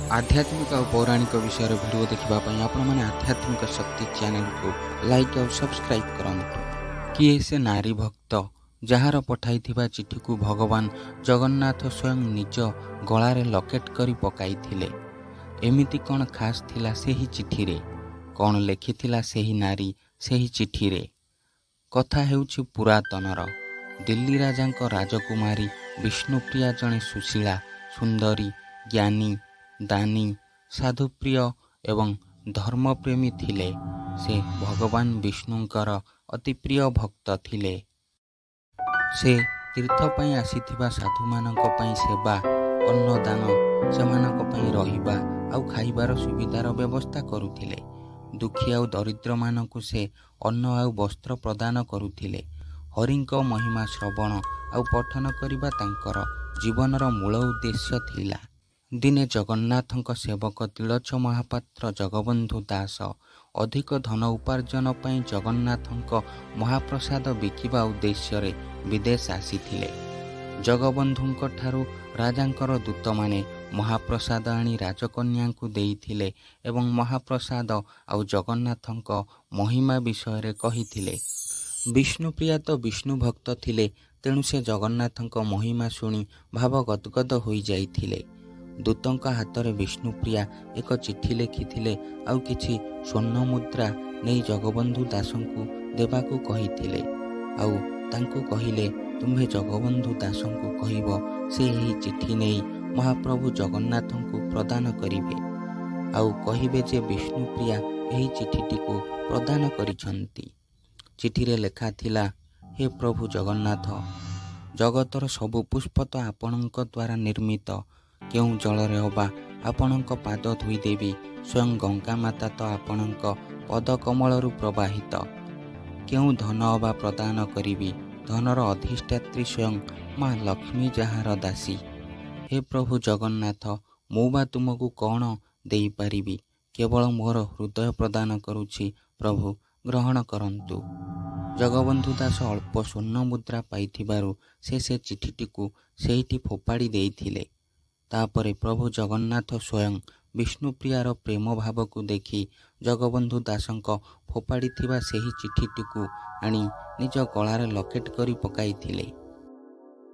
ଆଧ୍ୟାତ୍ମିକ ଆଉ ପୌରାଣିକ ବିଷୟରେ ଭିଡ଼ିଓ ଦେଖିବା ପାଇଁ ଆପଣମାନେ ଆଧ୍ୟାତ୍ମିକ ଶକ୍ତି ଚ୍ୟାନେଲକୁ ଲାଇକ୍ ଆଉ ସବସ୍କ୍ରାଇବ୍ କରନ୍ତୁ। କିଏ ସେ ନାରୀ ଭକ୍ତ, ଯାହାର ପଠାଇଥିବା ଚିଠିକୁ ଭଗବାନ ଜଗନ୍ନାଥ ସ୍ୱୟଂ ନିଜ ଗଳାରେ ଲକେଟ୍ କରି ପକାଇଥିଲେ? ଏମିତି କ'ଣ ଖାସ୍ ଥିଲା ସେହି ଚିଠିରେ? କ'ଣ ଲେଖିଥିଲା ସେହି ନାରୀ ସେହି ଚିଠିରେ? କଥା ହେଉଛି ପୁରାତନର। ଦିଲ୍ଲୀ ରାଜାଙ୍କ ରାଜକୁମାରୀ ବିଷ୍ଣୁପ୍ରିୟା ଜଣେ ସୁଶୀଳା, ସୁନ୍ଦରୀ, ଜ୍ଞାନୀ, ଦାନୀ, ସାଧୁପ୍ରିୟ ଏବଂ ଧର୍ମପ୍ରେମୀ ଥିଲେ। ସେ ଭଗବାନ ବିଷ୍ଣୁଙ୍କର ଅତି ପ୍ରିୟ ଭକ୍ତ ଥିଲେ। ସେ ତୀର୍ଥ ପାଇଁ ଆସିଥିବା ସାଧୁମାନଙ୍କ ପାଇଁ ସେବା, ଅନ୍ନଦାନ, ସେମାନଙ୍କ ପାଇଁ ରହିବା ଆଉ ଖାଇବାର ସୁବିଧାର ବ୍ୟବସ୍ଥା କରୁଥିଲେ। ଦୁଃଖୀ ଆଉ ଦରିଦ୍ରମାନଙ୍କୁ ସେ ଅନ୍ନ ଆଉ ବସ୍ତ୍ର ପ୍ରଦାନ କରୁଥିଲେ। ହରିଙ୍କ ମହିମା ଶ୍ରବଣ ଆଉ ପଠନ କରିବା ତାଙ୍କର ଜୀବନର ମୂଳ ଉଦ୍ଦେଶ୍ୟ ଥିଲା। ଦିନେ ଜଗନ୍ନାଥଙ୍କ ସେବକ ତିଳଛ ମହାପାତ୍ର ଜଗବନ୍ଧୁ ଦାସ ଅଧିକ ଧନ ଉପାର୍ଜନ ପାଇଁ ଜଗନ୍ନାଥଙ୍କ ମହାପ୍ରସାଦ ବିକିବା ଉଦ୍ଦେଶ୍ୟରେ ବିଦେଶ ଆସିଥିଲେ। ଜଗବନ୍ଧୁଙ୍କଠାରୁ ରାଜାଙ୍କର ଦୂତମାନେ ମହାପ୍ରସାଦ ଆଣି ରାଜକନ୍ୟାଙ୍କୁ ଦେଇଥିଲେ ଏବଂ ମହାପ୍ରସାଦ ଆଉ ଜଗନ୍ନାଥଙ୍କ ମହିମା ବିଷୟରେ କହିଥିଲେ। ବିଷ୍ଣୁପ୍ରିୟା ତ ବିଷ୍ଣୁ ଭକ୍ତ ଥିଲେ, ତେଣୁ ସେ ଜଗନ୍ନାଥଙ୍କ ମହିମା ଶୁଣି ଭାବ ଗଦ୍ଗଦ ହୋଇଯାଇଥିଲେ। ଦୂତଙ୍କ ହାତରେ ବିଷ୍ଣୁପ୍ରିୟା ଏକ ଚିଠି ଲେଖିଥିଲେ ଆଉ କିଛି ସ୍ୱର୍ଣ୍ଣମୁଦ୍ରା ନେଇ ଜଗବନ୍ଧୁ ଦାସଙ୍କୁ ଦେବାକୁ କହିଥିଲେ। ଆଉ ତାଙ୍କୁ କହିଲେ, ତୁମ୍ଭେ ଜଗବନ୍ଧୁ ଦାସଙ୍କୁ କହିବ, ସେ ଏହି ଚିଠି ନେଇ ମହାପ୍ରଭୁ ଜଗନ୍ନାଥଙ୍କୁ ପ୍ରଦାନ କରିବେ, ଆଉ କହିବେ ଯେ ବିଷ୍ଣୁପ୍ରିୟା ଏହି ଚିଠିଟିକୁ ପ୍ରଦାନ କରିଛନ୍ତି। ଚିଠିରେ ଲେଖା ଥିଲା, ହେ ପ୍ରଭୁ ଜଗନ୍ନାଥ, ଜଗତର ସବୁ ପୁଷ୍ପ ତ ଆପଣଙ୍କ ଦ୍ୱାରା ନିର୍ମିତ। କେଉଁ ଜଳରେ ଅବା ଆପଣଙ୍କ ପାଦ ଧୋଇଦେବି? ସ୍ୱୟଂ ଗଙ୍ଗା ମାତା ତ ଆପଣଙ୍କ ପଦକମଳରୁ ପ୍ରବାହିତ। କେଉଁ ଧନ ଅବା ପ୍ରଦାନ କରିବି? ଧନର ଅଧିଷ୍ଠାତ୍ରୀ ସ୍ୱୟଂ ମା ଲକ୍ଷ୍ମୀ ଯାହାର ଦାସୀ। ହେ ପ୍ରଭୁ ଜଗନ୍ନାଥ, ମୁଁ ବା ତୁମକୁ କ'ଣ ଦେଇପାରିବି? କେବଳ ମୋର ହୃଦୟ ପ୍ରଦାନ କରୁଛି ପ୍ରଭୁ, ଗ୍ରହଣ କରନ୍ତୁ। ଜଗବନ୍ଧୁ ଦାସ ଅଳ୍ପ ସ୍ୱର୍ଣ୍ଣ ମୁଦ୍ରା ପାଇଥିବାରୁ ସେ ସେ ଚିଠିଟିକୁ ସେଇଠି ଫୋପାଡ଼ି ଦେଇଥିଲେ। ତାପରେ ପ୍ରଭୁ ଜଗନ୍ନାଥ ସ୍ୱୟଂ ବିଷ୍ଣୁପ୍ରିୟାର ପ୍ରେମ ଭାବକୁ ଦେଖି ଜଗବନ୍ଧୁ ଦାସଙ୍କ ଫୋପାଡ଼ିଥିବା ସେହି ଚିଠିଟିକୁ ଆଣି ନିଜ ଗଳାରେ ଲକେଟ୍ କରି ପକାଇଥିଲେ।